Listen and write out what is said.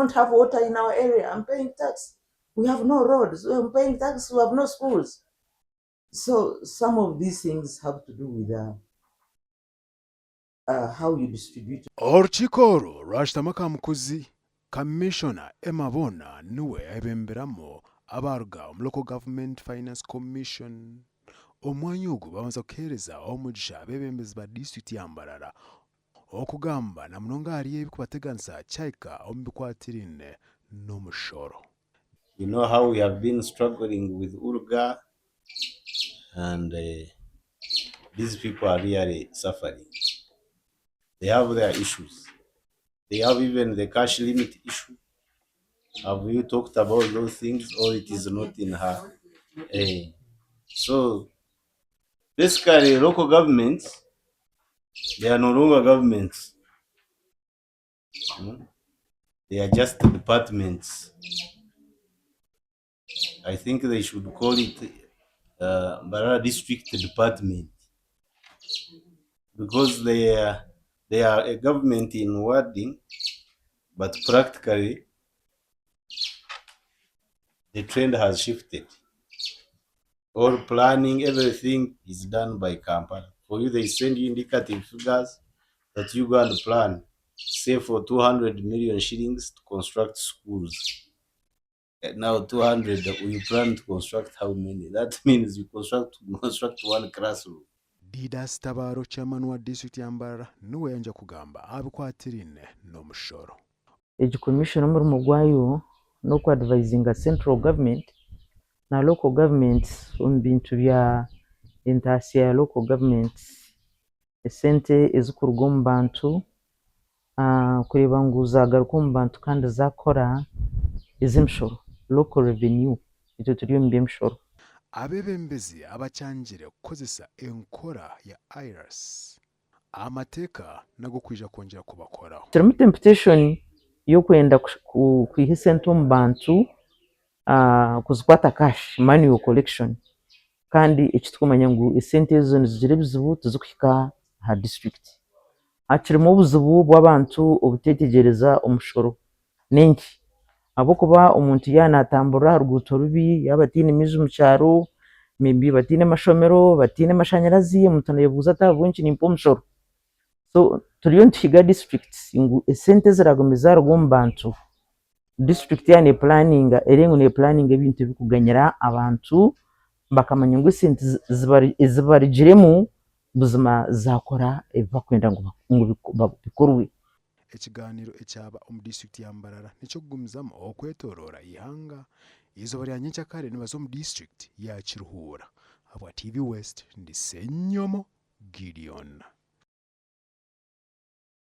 don't have water in our area, I'm paying tax. We have no roads, I'm paying tax, we have no schools. So some of these things have to do with uh, uh, how you distribute. Orukiiko oru rwashutama aka mukuzi Kamishona Emma Boona niwe ayebemberamu abaaruga omu Local Government Finance Commission. Omwanya ogu babanza kuheereza omugisha abeebembezi ba disiturikiti ya Mbarara okugamba na munonga ahari ebirikubateganisa kyahika omu bikwatiraine n'omushoro. You know how we have been struggling with ULGA and uh, these people are really suffering. They have their issues. They have even the cash limit issue. Have you talked about those things or it is not in her? Eh, so basically local governments, they are no longer governments. They are just departments. I think they should call it Mbarara District Department because they are a government in wording, but practically the trend has shifted. All planning, everything is done by Kampala. For you, they send you indicative figures that you go and plan, say for 200 million shillings to construct schools. Now 200, you plan to construct how many? That means you construct, construct one classroom. Didas Tabaro, Chairman wa disiturikiti ya Mbarara niwe yayongyera kugamba aha bikwatiraine n'omushoro. Egi commission omurimo gwayo n'oku advisinga central government na local governments omu bintu bya entaasya ya local governments, esente ezikuruga omu bantu kureeba ngu zaagaruka omu bantu kandi zaakora ez'emishoro, local revenue, itwe turi omu by'emishoro. Abeebembezi abakyangire kukozesa enkora ya IRAS Amateeka nago kwija kwongyera kubakoraho. Kirimu temptation y'okwenda kwiha esente omu bantu kuzikwata cash, manual collection, kandi eki turikumanya ngu esente ezo nizigira ebizibu tizikuhika aha district. Hakirimu obuzibu bw'abantu obutetegyereza omushoro n'enki? Ahabw'okuba omuntu yaaba naatamburira aha ruguuto rubi, yaaba ataine maizi omu kyaro, may be bataine mashomero, bataine mashanyarazi, omuntu naayebuuza ati ahabw'enki nimpa omushoro? So turiyo nituhiga disiturikiti ngu esente eziraagume zaaruga omu bantu, disiturikiti yaaba neepuraaninga ereebe ngu neepuraaninga ebintu ebirikuganyira abantu, bakamanya ngu esente ezibarugiremu buzima zaakora ebi barikwenda ngu bikorwe. Ekigaaniiro ekyaba omu disiturikiti ya Mbarara n'eky'okugumizamu okwetoroora eihanga. Eizooba rya nyenkyakare nibaza omu disiturikiti ya Kiruhura. Ahabwa TV West, ndi Ssenyomo Gideon.